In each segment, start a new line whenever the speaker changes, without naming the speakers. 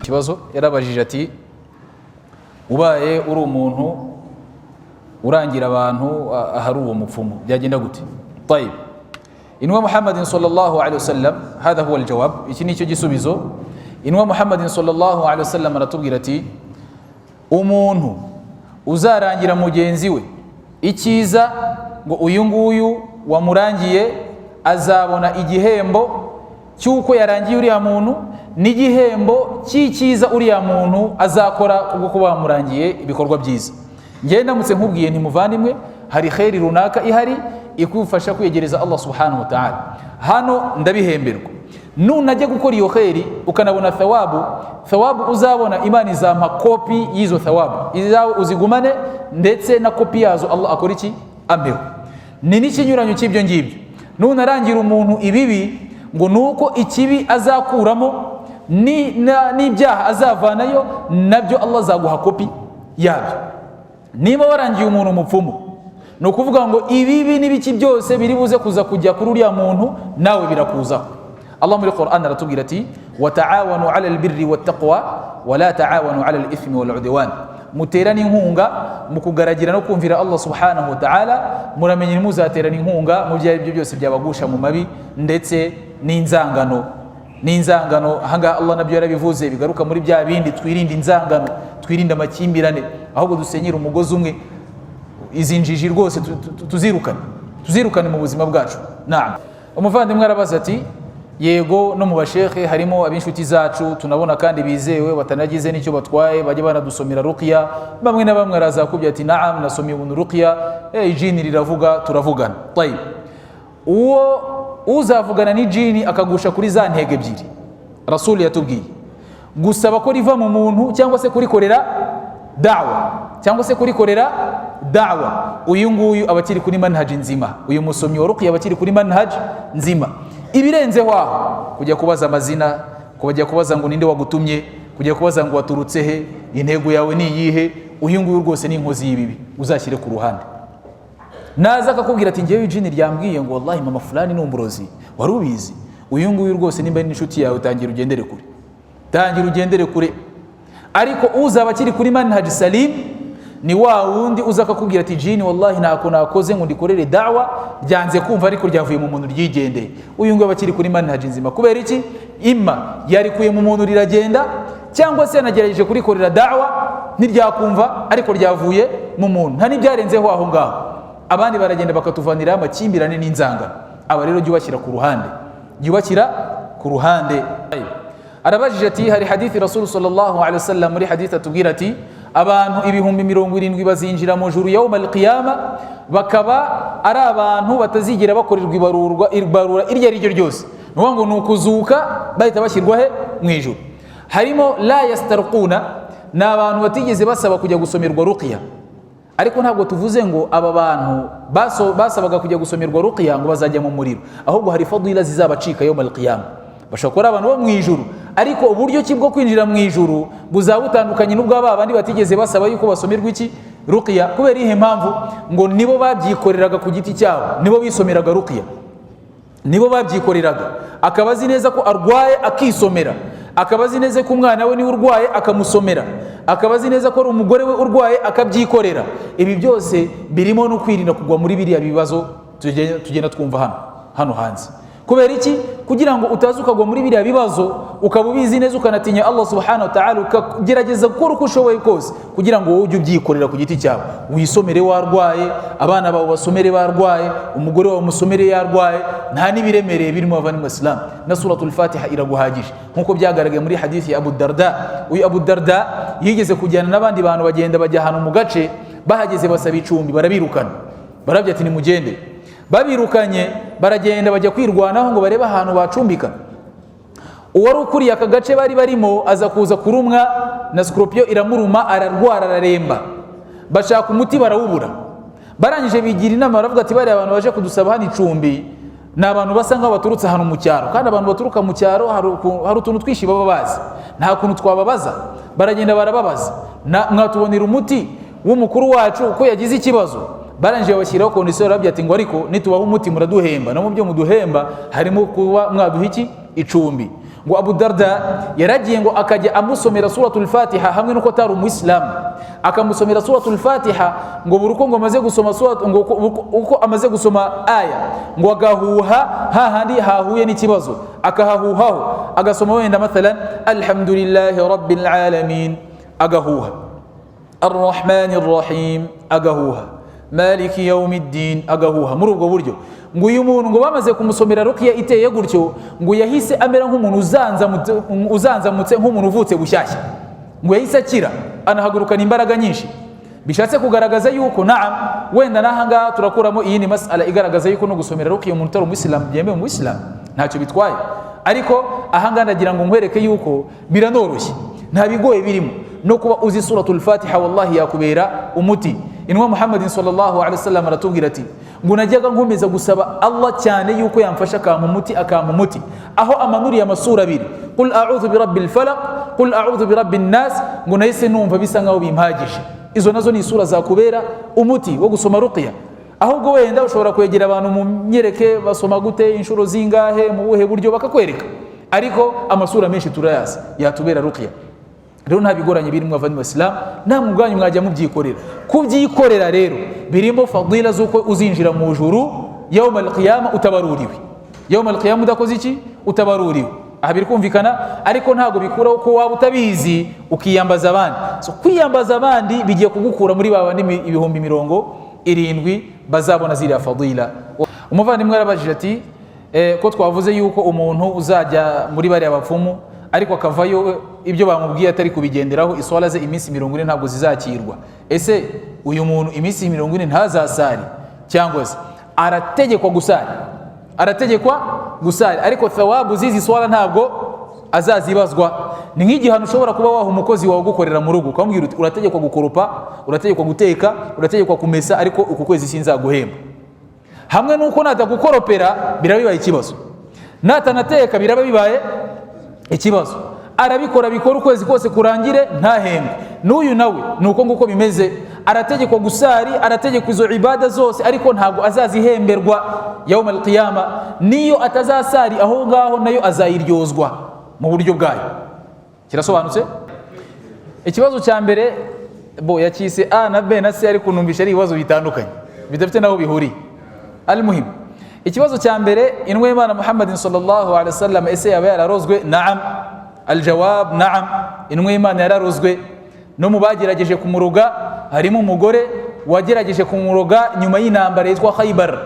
Ikibazo yarabajije ati: "Ubaye uri umuntu urangira abantu ahari uwo mupfumu, byagenda gute?" طيب، intumwa Muhammadin صلى الله عليه وسلم، هذا هو الجواب، iki nicyo gisubizo. Intumwa Muhammadin صلى الله عليه وسلم aratubwira ati: "Umuntu uzarangira mugenzi we icyiza, ngo uyu nguyu wamurangiye azabona igihembo cy'uko yarangiye uriya muntu n'igihembo cy'icyiza uriya muntu azakora kubwo kuba wamurangiye ibikorwa byiza." Njyewe ndamutse nkubwiye nti: "Muvandimwe, hari kheri runaka ihari ikufasha kwiyegereza Allah سبحانه وتعالى, hano ndabihemberwa, nunajya gukora iyo kheri ukanabona thawabu, thawabu uzabona Imana izampa kopi y'izo thawabu, izawe uzigumane ndetse na kopi yazo Allah akora iki? Ampeho." Ni n'ikinyuranyo cy'ibyo ngibyo, nunarangira umuntu ibibi, ngo nuko ikibi azakuramo n'ibyaha azavanayo nabyo Allah azaguha kopi yabyo. Niba warangiye umuntu umupfumu, ni ukuvuga ngo ibibi n'ibiki byose biri buze kuza kujya kuri uriya muntu, nawe birakuzaho. Allah muri Quran aratubwira ati: "وتعاونوا على البر والتقوى ولا تعاونوا على الإثم والعدوان." Muterane inkunga mu kugaragira no kumvira Allah سبحانه وتعالى, muramenye ntimuzaterane inkunga mu byo ari byo byose byabagusha mu mabi ndetse n'inzangano. N'inzangano ahangaha Allah nabyo yarabivuze, bigaruka muri bya bindi: twirinde inzangano, twirinde amakimbirane, ahubwo dusenyere umugozi umwe. Izi njiji rwose tuzirukane, tuzirukane mu buzima bwacu. نعم، umuvandimwe arabaza ati: "Yego, no mu bashekhe harimo ab'inshuti zacu tunabona kandi bizewe, batanagize n'icyo batwaye, bajya banadusomera ruqya bamwe na bamwe." Araza akubwira ati: "نعم, nasomeye umuntu ruqya, ijini riravuga, turavugana." طيب، uwo uzavugana n'ijini akagusha kuri za ntego ebyiri Rasuli yatubwiye, gusaba ko riva mu muntu cyangwa se kurikorera dawa, cyangwa se kurikorera dawa, uyu nguyu aba akiri kuri manhaji nzima. Uyu musomyi wa ruqya aba akiri kuri manhaji nzima. Ibirenzeho aho, kujya kubaza amazina, kujya kubaza ngo ninde wagutumye, kujya kubaza ngo waturutse he, intego yawe ni iyihe, uyu nguyu rwose ni inkozi y'ibibi, uzashyire ku ruhande. Naza akakubwira ati: "Ngewe ijini ryambwiye ngo wallahi mama fulani ni umurozi, wari ubizi?" Uyu nguyu rwose nimba ari n'inshuti yawe, tangira ugendere kure, tangira ugendere kure. Ariko uzaba akiri kuri manhaji salim ni wa wundi uza akakubwira ati: "Jini wallahi ntako nakoze ngo ndikorere dawa, ryanze kumva, ariko ryavuye mu muntu ryigendeye." Uyu nguyu aba akiri kuri manhaji nzima. Kubera iki? Imma yarikuye mu muntu riragenda, cyangwa se yanagerageje kurikorera dawa ntiryakumva, ariko ryavuye mu muntu, nta n'ibyarenzeho aho ngaho. Abandi baragenda bakatuvaniraho amakimbirane n'inzangano. Aba rero jya ubashyira ku ruhande, jya ubashyira ku ruhande. Arabajije ati: "Hari hadithi Rasulu صلى الله عليه وسلم, muri hadithi atubwira ati abantu 70,000 bazinjira mu juru يوم القيامة, bakaba ari abantu batazigera bakorerwa ibarurwa, ibarura iryo ari ryo ryose." Ni ukuvuga ngo ni ukuzuka bahita bashyirwa he? Mu ijuru. Harimo لا يسترقون, ni abantu batigeze basaba kujya gusomerwa ruqya. Ariko ntabwo tuvuze ngo aba bantu basabaga kujya gusomerwa ruqya ngo bazajya mu muriro, ahubwo hari fadila zizabacika يوم القيامة. Bashobora kuba ari abantu bo mu ijuru, ariko uburyo ki bwo kwinjira mu ijuru buzaba butandukanye n'ubwa ba bandi batigeze basaba yuko basomerwa iki? Ruqya. Kubera iyihe mpamvu? Ngo nibo babyikoreraga ku giti cyabo, nibo bisomeraga ruqya, nibo babyikoreraga. Akaba azi neza ko arwaye akisomera, akaba azi neza ko umwana we niwe urwaye akamusomera, akaba azi neza ko ari umugore we urwaye akabyikorera. Ibi byose birimo no kwirinda kugwa muri biriya bibazo tugenda twumva hano hanze. Kubera iki? Kugira ngo utaza ukagwa muri biriya bibazo, ukaba ubizi neza, ukanatinya Allah سبحانه وتعالى, ukagerageza gukora uko ushoboye kose kugira ngo wowe ujye ubyikorera ku giti cyawe, wisomere warwaye, abana bawe basomere barwaye, umugore wawe umusomere yarwaye. Nta n'ibiremereye birimo, abavandimwe Isilamu. Na Suratul Fatiha iraguhagije, nk'uko byagaragaye muri hadithi ya Abu Darda. Uyu Abu Darda yigeze kujyana n'abandi bantu, bagenda bajya ahantu mu gace, bahageze basaba icumbi, barabirukana, barabya ati: "Nimugende." Babirukanye, baragenda bajya kwirwanaho ngo barebe ahantu bacumbika. Uwari ukuriye aka gace bari barimo aza kuza kurumwa na scorpion, iramuruma, ararwara, araremba. Bashaka umuti barawubura. Barangije bigira inama, baravuga ati: "Bariya abantu baje kudusaba hano icumbi ni abantu basa nk'aho baturutse ahantu mu cyaro, kandi abantu baturuka mu cyaro hari utuntu twinshi baba bazi, nta kuntu twababaza." Baragenda barababaza: "Mwatubonera umuti w'umukuru wacu ko yagize ikibazo?" Barangije babashyiraho condition, barababwira ati ngo: "Ariko nitubaha umuti muraduhemba, no mu byo muduhemba harimo kuba mwaduha iki? Icumbi." Ngo Abu Darda yaragiye ngo akajya amusomera Suratul Fatiha, hamwe nuko atari umuyisilamu, akamusomera Suratul Fatiha, ngo buri uko ngo amaze gusoma surat, ngo uko amaze gusoma aya, ngo agahuha hahandi hahuye n'ikibazo, akahahuhaho, agasoma wenda mathalan alhamdulillahi rabbil alamin, agahuha arrahmani rrahim, agahuha maliki yawmiddin, agahuha. Muri ubwo buryo ngo uyu muntu ngo bamaze kumusomera rukiya iteye gutyo, ngo yahise amera nk'umuntu uzanzamutse, nk'umuntu uvutse bushyashya, ngo yahise akira, anahagurukana imbaraga nyinshi. Bishatse kugaragaza yuko, naam, wenda n'ahangaha turakuramo iyindi masala igaragaza yuko no gusomera rukiya umuntu utari umuyisilamu byemewe mu Buyisilamu, ntacyo bitwaye. Ariko ahangaha ndagira ngo nkwereke yuko biranoroshye, nta bigoye birimo. No kuba uzi Suratul Fatiha, wallahi, yakubera umuti. Intumwa Muhammadin sallallahu alaihi wasallam aratubwira ati: ngo najyaga nkomeza gusaba Allah cyane yuko yamfasha akampa umuti, akampa umuti, aho amanuriye amasura abiri, qul a'udhu birabbil falaq, qul a'udhu birabbin nas, ngo nahise numva bisa nkaho bimpagije. Izo nazo ni isura zakubera umuti wo gusoma ruqya. Ahubwo wenda ushobora kwegera abantu mu myereke basoma gute, inshuro zingahe, mu buhe buryo, bakakwereka. Ariko amasura menshi turayazi yatubera ruqya. Rero nta bigoranye birimo, abavandimwe basilamu, namwe ubwanyu mwajya mubyikorera. Kubyikorera rero birimo fadila z'uko uzinjira mu ijuru yawma alqiyama utabaruriwe, yawma alqiyama udakoze iki? Utabaruriwe. Aha biri kumvikana, ariko ntabwo bikuraho ko waba utabizi ukiyambaza abandi. So kwiyambaza abandi bigiye kugukura muri ba bandi 70,000 bazabona ziriya fadila. Umuvandimwe yarabajije ati: ko twavuze yuko umuntu uzajya muri bariya bapfumu ariko akavayo ibyo bamubwiye atari kubigenderaho, iswala ze iminsi 40 ntabwo zizakirwa, ese uyu muntu iminsi 40 ntazasari cyangwa se? Arategekwa gusari, arategekwa gusari, ariko thawabu z'izi swala ntabwo azazibazwa. Ni nk'igihano ushobora kuba waha umukozi wawe ugukorera mu rugo, ukamubwira uti: urategekwa gukoropa, urategekwa guteka, urategekwa kumesa, ariko uku kwezi sinzaguhemba. Hamwe n'uko natagukoropera biraba bibaye ikibazo, natanateka biraba bibaye ikibazo. Arabikora, bikora ukwezi kose kurangire ntahembwe. N'uyu nawe ni uko nguko bimeze. Arategekwa gusari, arategekwa izo ibada zose, ariko ntabwo azazihemberwa yawma alqiyama. Niyo atazasari aho ngaho, nayo azayiryozwa mu buryo bwayo. Kirasobanutse? Ikibazo cya mbere bo yakise A na B na C, ariko numvisha ari ibibazo bitandukanye bidafite n'aho bihuriye. Almuhim, ikibazo cya mbere: intumwa y'Imana Muhammadin sallallahu alaihi wasallam ese yaba yararozwe? Naam, aljawab naam, intumwa y'Imana yararozwe. No mu bagerageje kumuroga harimo umugore wagerageje kumuroga nyuma y'intambara yitwa Khaybar.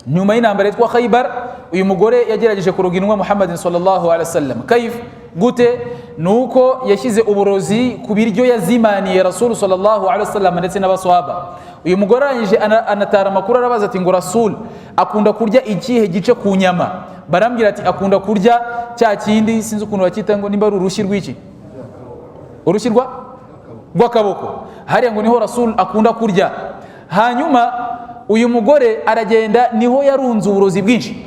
Nyuma y'intambara yitwa Khaybar, uyu mugore yagerageje kuroga intumwa Muhammadin sallallahu alaihi wasallam. Kayif? Gute? Nuko yashyize uburozi ku biryo yazimaniye Rasulu sallallahu alaihi wasallam ndetse n'abaswahaba. Uyu mugore arangije anatara amakuru, arabaza ati: ngo Rasul akunda kurya ikihe gice ku nyama? Barambwira ati: akunda kurya cya kindi, sinzi ukuntu bakita, ngo nimba ari urushyi rw'iki, urushyi rw'akaboko hariya, ngo niho Rasul akunda kurya. Hanyuma uyu mugore aragenda, niho yarunze uburozi bwinshi,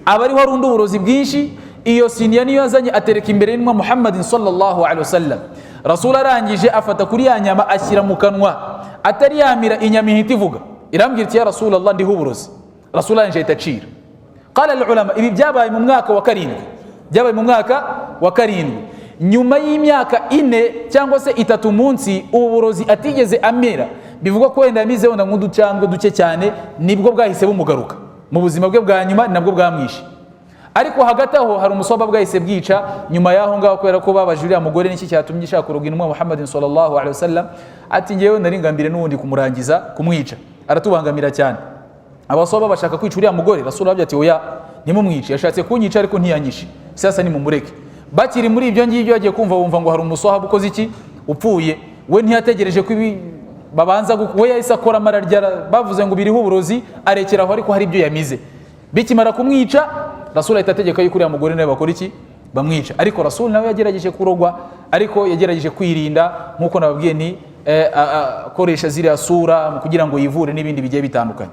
aba ariho arunda uburozi bwinshi. Iyo siniya niyo yazanye, atereka imbere y'intumwa Muhammadin sallallahu alaihi wasallam. Rasul arangije afata kuri ya nyama, ashyira mu kanwa, atari yamira inyama ihita ivuga, irambwira iti: ya Rasulallah, ndiho uburozi. Rasul arangije ahita acira. Qala al ulama, ibi byabaye mu mwaka wa karindwi, byabaye mu mwaka wa karindwi, nyuma y'imyaka 4 cyangwa se 3 munsi ubu burozi atigeze amera. Bivugwa ko wenda yamize wenda nk'uducandwe duke cyane, nibwo bwahise bumugaruka mu buzima bwe bwa nyuma, ni nabwo bwamwishe. Ariko hagati aho hari umusoba bwahise bwica nyuma y'aho ngaho, kubera ko babaje uriya mugore: niki cyatumye ishaka kuroga intumwa Muhammadin sallallahu alaihi wasallam? Ati: ngewe nari ngambire n'ubundi kumurangiza, kumwica, aratubangamira cyane. Abasoba bashaka kwica uriya mugore. Rasul arababwira ati: oya, ntimumwice, yashatse kunyica ariko ntiyanyishe, sasa nimumureke. Bakiri muri ibyo ngibyo, bagiye kumva bumva ngo hari umusohaba ukoze iki? Upfuye. We ntiyategereje ko ibi babanza, we yahise akora amararya. Bavuze ngo biriho uburozi, arekera aho, ariko hari ibyo yamize. Bikimara kumwica, Rasul ahita ategeka yuko uriya mugore nawe bakora iki? Bamwica. Ariko Rasul nawe yagerageje kurogwa, ariko yagerageje kwirinda nk'uko nababwiye, ni akoresha ziriya sura kugira ngo yivure n'ibindi bigiye bitandukanye.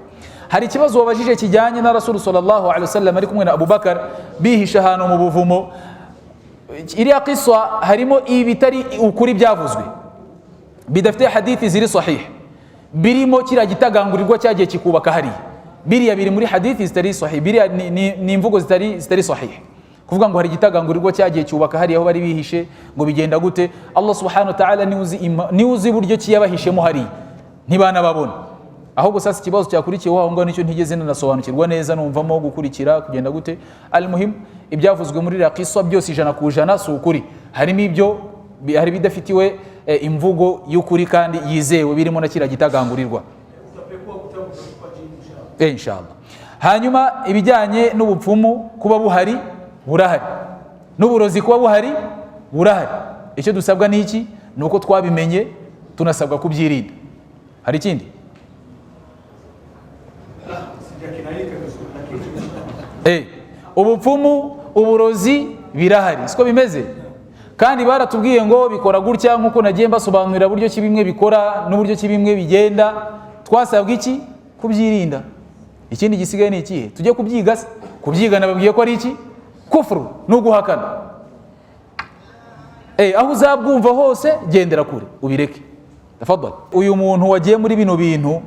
Hari ikibazo wabajije kijyanye na Rasul sallallahu alaihi wasallam ari kumwe na Abubakar bihisha ahantu mu buvumo. Iriya kiswa harimo ibitari ukuri byavuzwe, bidafite hadithi ziri sahih, birimo kiriya gitagangurirwa cyagiye kikubaka hariya. Biriya biri muri hadithi zitari sahih, biriya ni imvugo zitari sahih. Kuvuga ngo hari igitagangurirwa cyagiye cyubaka hariya aho bari bihishe, ngo bigenda gute? Allah subhanahu wa ta'ala niwe uzi buryo ki yabahishemo hariya ntibanababona. Ahubwo sasa ikibazo cyakurikiyeho aho ngaho nicyo ntigeze nanasobanukirwa neza, numvamo gukurikira kugenda gute. Almuhim, ibyavuzwe muri iriya kisa byose 100% si ukuri. Harimo ibyo hari ibidafitiwe imvugo y'ukuri kandi yizewe, birimo na kiriya gitagangurirwa. Inshallah. Hanyuma ibijyanye n'ubupfumu kuba buhari, burahari, n'uburozi kuba buhari, burahari. Icyo dusabwa ni iki? Ni uko twabimenye, tunasabwa kubyirinda. Hari ikindi?
Sijakinaika vizuri lakini
Ubupfumu, uburozi birahari, siko bimeze? Kandi baratubwiye ngo bikora gutya, nk'uko nagiye mbasobanurira buryo ki bimwe bikora n'uburyo ki bimwe bigenda. Twasabwa iki? Kubyirinda. Ikindi gisigaye ni ikihe? Tujye kubyiga se? Kubyiga nababwiye ko ari iki? Kufuru, ni uguhakana. Aho uzabwumva hose gendera kure, ubireke. Tafadhali. Uyu muntu wagiye muri bino bintu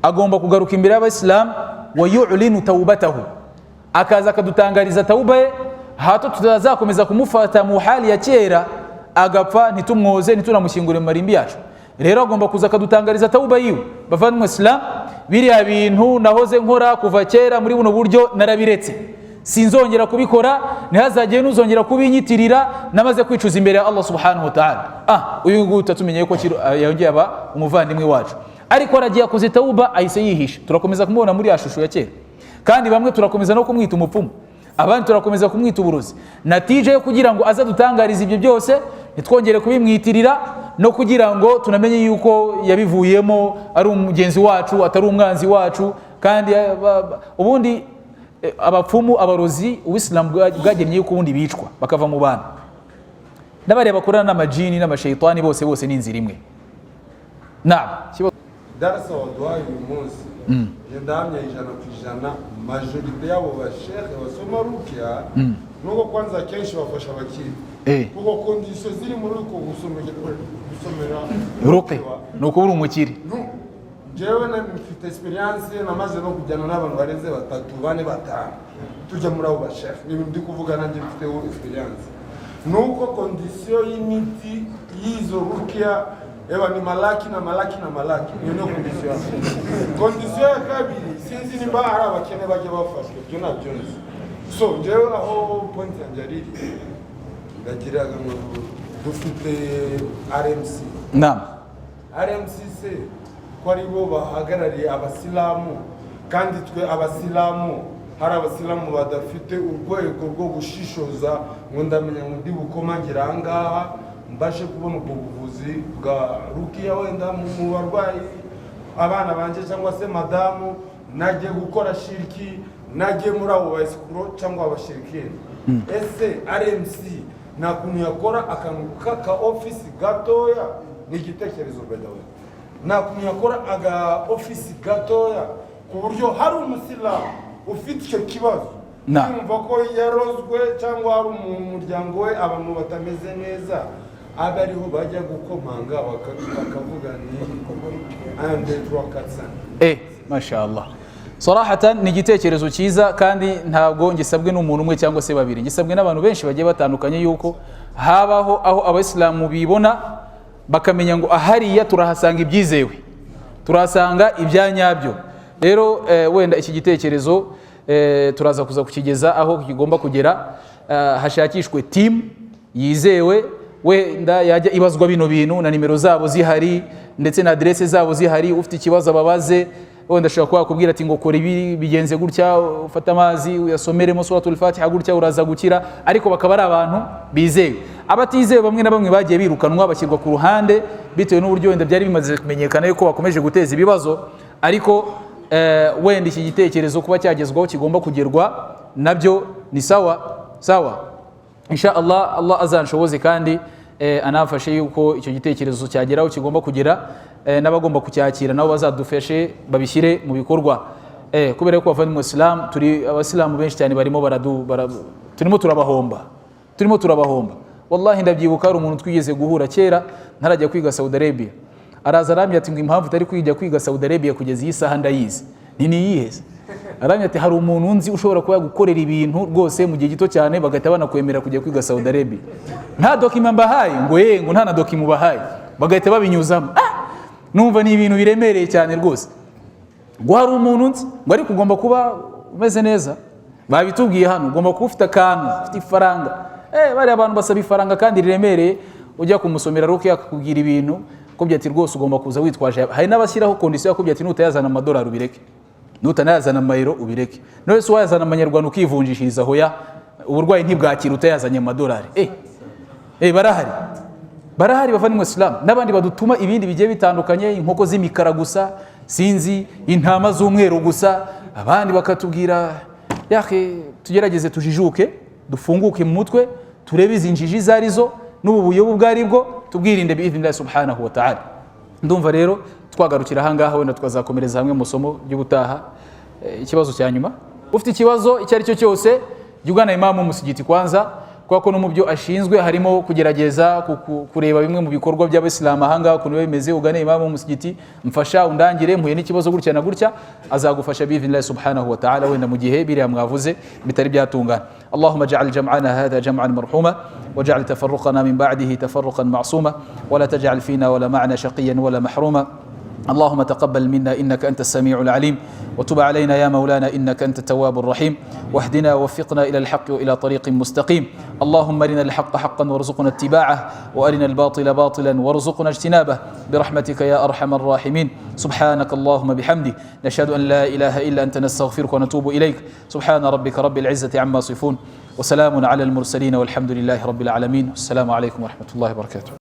agomba kugaruka imbere y'abayisilamu, wa yu'linu taubatahu, akaza akadutangariza tauba ye, hato tutazakomeza kumufata mu hali ya kera, agapfa ntitumwoze, ntitunamushyingure mu marimbi yacu. Rero agomba kuza akadutangariza tauba yiwe: "Bavandimwe isilamu, biriya bintu nahoze nkora kuva kera muri buno buryo narabiretse, sinzongera kubikora, ntihazagire n'uzongera kubinyitirira, namaze kwicuza imbere ya Allah subhanahu wa ta'ala." Uyu nguyu tutatumenye ko yongeye aba umuvandimwe wacu, ariko aragiye akoze tauba, ahise yihisha, turakomeza kumubona muri ya shusho ya kera. Kandi bamwe turakomeza no kumwita umupfumu, abandi turakomeza kumwita uburozi. Natije yo kugira ngo aze adutangarize ibyo byose, ntitwongere kubimwitirira, no kugira ngo tunamenye yuko yabivuyemo, ari umugenzi wacu, atari umwanzi wacu. Kandi ubundi abapfumu, abarozi, ubisilamu bwagennye yuko ubundi bicwa bakava mu bantu. N'abariya bakorana n'amajini n'amashayitani, bose bose ni inzira imwe. Naam.
Darasa waduhaye uyu munsi, njye ndahamya 100%, majorité y'abo bashehe basoma rukiya, nuko kwanza akenshi bafasha abakiri, kuko condition ziri muri uko gusomera
Ruqi ni ukuba uri umukire.
Njyewe mfite experience, namaze no kujyana n'abantu barenze batatu, bane, batanu, tujya muri abo bashefu. Ibintu ndi kuvuga nanjye mfiteho experience. Nuko condition y'imiti y'izo rukiya, ewa, ni malaki na malaki na malaki. Iyo niyo condition ya mbere. Condition ya kabiri, sinzi nimba hari abakene bajya bafashwa, ibyo ntabyo nzi. So njyewe aho point yanjye ari iri, ndagiraga ngo dufite RMC.
Naam.
RMCC ko ari bo bahagarariye abasilamu, kandi twe abasilamu, hari abasilamu badafite urwego rwo gushishoza ngo ndamenya ngo ndi bukomangira aha ngaha mbashe kubona ubwo buvuzi bwa rukiya, wenda mu barwayi, abana banjye cyangwa se madamu, nagiye gukora shiriki, nagiye muri abo baesikuro cyangwa abashirikini. Ese RMC nta kuntu yakora akantu k'aka ofisi gatoya? Ni igitekerezo, by the way. Nta kuntu yakora aga ofisi gatoya ku buryo hari umusilamu ufite icyo kibazo, yumva ko yarozwe cyangwa hari mu muryango we abantu batameze neza, abe ariho bajya gukomanga, bakavuga ni 1 2 3 4 5?
Mashallah. Sarahatan ni igitekerezo cyiza, kandi ntabwo ngisabwe n'umuntu umwe cyangwa se babiri, ngisabwe n'abantu benshi bagiye batandukanye, yuko habaho aho abayisilamu bibona, bakamenya ngo ahariya turahasanga ibyizewe, turahasanga ibyanyabyo. Rero wenda iki gitekerezo turaza kuza kukigeza aho kigomba kugera, hashakishwe team yizewe, wenda yajya ibazwa bino bintu, na nimero zabo zihari, ndetse na adresse zabo zihari. Ufite ikibazo ababaze. Wenda ashobora kuba yakubwira ati ngo kora ibi, bigenze gutya, ufate amazi uyasomeremo suratul Fatiha gutya, uraza gukira. Ariko bakaba ari abantu bizewe. Abatizewe bamwe na bamwe bagiye birukanwa, bashyirwa ku ruhande, bitewe n'uburyo wenda byari bimaze kumenyekana yuko bakomeje guteza ibibazo. Ariko wenda iki gitekerezo kuba cyagezwaho kigomba kugerwa nabyo ni sawa sawa. Insha Allah, Allah azanshoboze kandi anafashe yuko icyo gitekerezo cyageraho kigomba kugera, n'abagomba kucyakira nabo bazadufashe babishyire mu bikorwa, kubera ko bavandimwe Islam, turi abasilamu benshi cyane barimo turimo turabahomba, turimo turabahomba. Wallahi, ndabyibuka hari umuntu twigeze guhura kera ntarajya kwiga Saudi Arabia, araza arambwira ati ngo impamvu utari kwijya kwiga Saudi Arabia kugeza iyi saha ndayizi. Ni niyihe se? Arambwira ati hari umuntu nzi ushobora kuba yagukorera ibintu rwose mu gihe gito cyane, bagahita banakwemera kujya kwiga Saudi Arabia, nta document mbahaye. Ngo ye, ngo nta na document ubahaye, bagahita babinyuzamo. Ah! Numva ni ibintu biremereye cyane rwose. Ngo hari umuntu nzi, ngo ariko ugomba kuba umeze neza, babitubwiye hano, ugomba kuba ufite akantu, ufite ifaranga. Bariya abantu basaba ifaranga kandi riremereye. Ujya kumusomera ruke akakubwira ibintu, akubwira ati rwose ugomba kuza witwaje. Hari n'abashyiraho condition, akubwira ati nutayazana amadolari ubireke, nutanayazana amayero ubireke. None se wayazana amanyarwanda ukivunjishiriza? Hoya, uburwayi ntibwakira utayazanye amadolari. Barahari, barahari, bavandimwe Isilamu, n'abandi badutuma ibindi bigiye bitandukanye, inkoko z'imikara gusa, sinzi, intama z'umweru gusa, abandi bakatubwira yake. Tugerageze tujijuke, dufunguke mu mutwe, turebe izi njiji izo arizo n'ubu buyobe ubwo ari bwo, tubwirinde بإذن الله سبحانه وتعالى. Ndumva rero twagarukira ahangaha, wenda tukazakomereza hamwe mu isomo ry'ubutaha. Ikibazo cya nyuma, ufite ikibazo icyo ari cyo cyose, jya ugana imamu w'umusigiti kwanza, kubera ko no mu byo ashinzwe harimo kugerageza kureba bimwe mu bikorwa by'Abayisilamu ahangaha ukuntu biba bimeze. Ugane imamu w'umusigiti: mfasha undangire, mpuye n'ikibazo gutya na gutya. Azagufasha بإذن الله سبحانه وتعالى, wenda mu gihe biriya mwavuze bitari byatungana. اللهم اجعل جمعنا هذا جمعا مرحوما، واجعل تفرقنا من بعده تفرقا معصوما، ولا تجعل فينا ولا معنا شقيا ولا محروما. اللهم تقبل منا انك انت السميع العليم، وتب علينا يا مولانا انك انت التواب الرحيم، واهدنا ووفقنا الى الحق والى طريق مستقيم. اللهم ارنا الحق حقا وارزقنا اتباعه، وارنا الباطل باطلا وارزقنا اجتنابه، برحمتك يا ارحم الراحمين. سبحانك اللهم بحمدك، نشهد ان لا اله الا انت، نستغفرك ونتوب اليك. سبحان ربك رب العزه عما يصفون، وسلام على المرسلين، والحمد لله رب العالمين. والسلام عليكم ورحمه الله وبركاته.